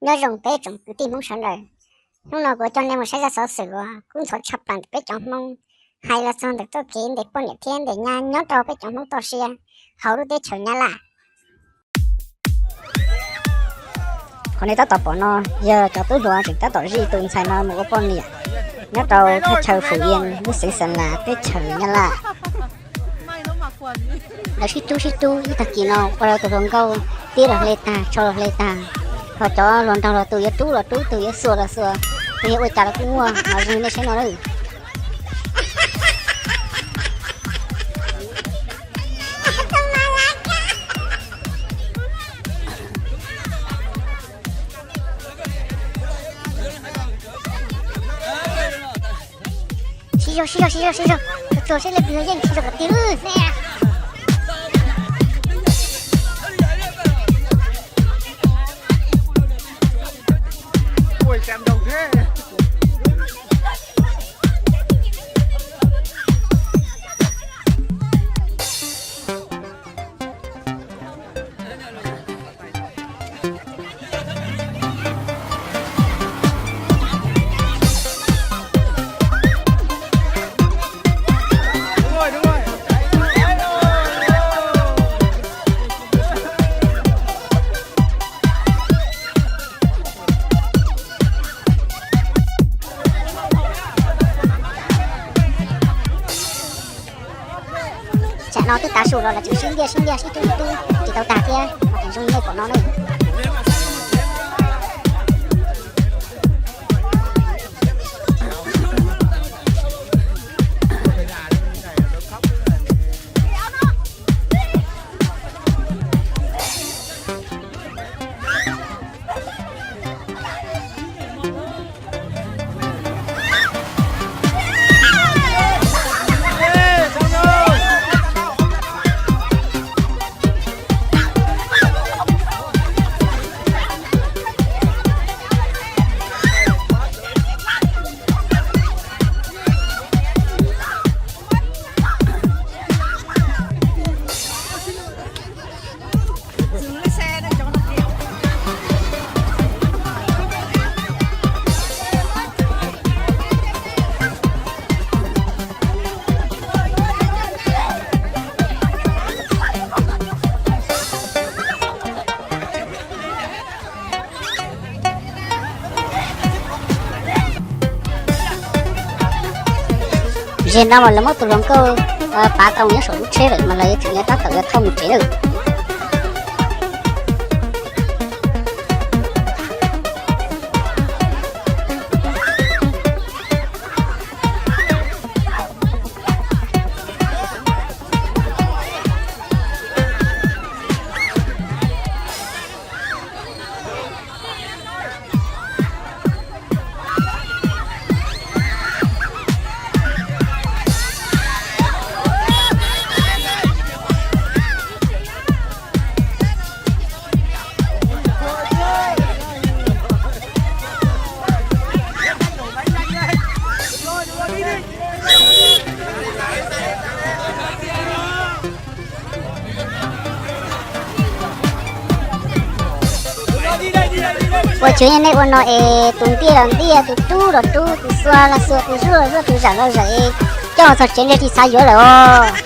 Nyob zoo peb tsoom kwv tij Hmoob sawv daws, hnub no kuv coj nej mus saib zaj xov xwm uas kub ntxhov tshaj plaws ntawm peb cov Hmoob, hais los txog ntawm txoj kev ntes poj niam thiab ntes nyab nyob rau peb cov Hmoob toj siab hauv lub teb chaws Nyab Laj. Qhov nej tab tom pom no yog cov tub hluas tseem tab tom zij tus ntxhais no mus ua poj niam nyob rau thaj chaw Phum Yia lub xeev Xeem Las teb chaws Nyab Laj. Lawv sib rub sib rub ib tag kis no ua rau tus hluas nkauj tib los hle tag, tsho los hle tag, ho cov hluas nraug los tus yuav rub los rub, tus yuav xuas los xuas, tus yuav ua cas los kuj muaj, no zoo nej saib no lawm. Sib zog, sib zog, sib zog, sib zog, tsuag sib li pw yeej sib zog qhov twg. Tsam no twb tav su los lawv tseem sib ntiaj sib ntiaj sib tub sib tub tsis tau tag thiab, mas tseem zoo li nej pom no na. Zaum no mas lawv muab tus hluas nkauj pav tau nyob saum lub tsheb lawm mas lawv yuav tsum yuav tab tom yuav thauj mus tsev lawm. Ua tsuav nej ua no es tus ntiaj los ntiaj, tus rub los rub, tus xuas los xuas, tus zuaj los zuaj, tus zam los zam es coj txog tsev ntshe tsis xav yuav lawm os.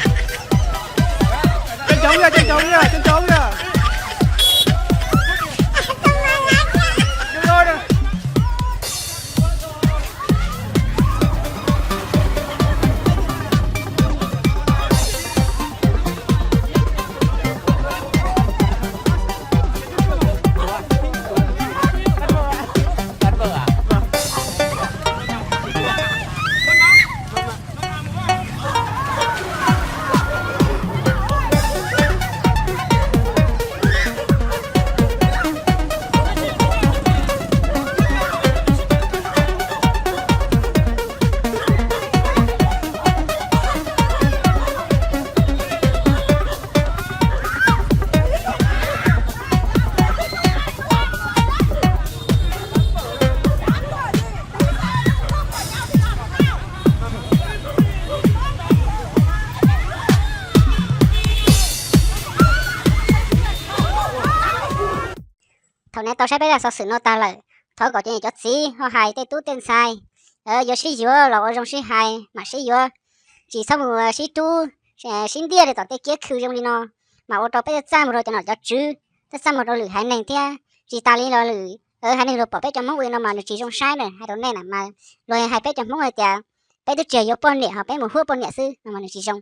Tau saib peb zaj xov xwm no tag lawm, thov kom cov niam cov txiv ho hais tej tub tej ntxhais yuav sib yuav los ua zoo sib hais, mam sib yuav, tsis txhob mus sib rub sib ntiag li tom tej kiab khw zoo li no, mas ua rau peb txaj muag rau cov nom cov tswv, txaj muag rau lwm haiv neeg thiab. Tsis tas li los lwm haiv neeg luag pom peb cov Hmoob ua li no mas nws tsis zoo saib na. Hais rau nej na mas luag hais peb cov Hmoob hais tias peb twb tsis yuav poj niam ho peb mus huab poj niam xwb no mas nws tsis zoo.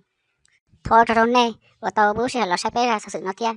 Thov ua tsaug rau nej uas tau pub sij hawm los saib peb zaj xov xwm no thiab.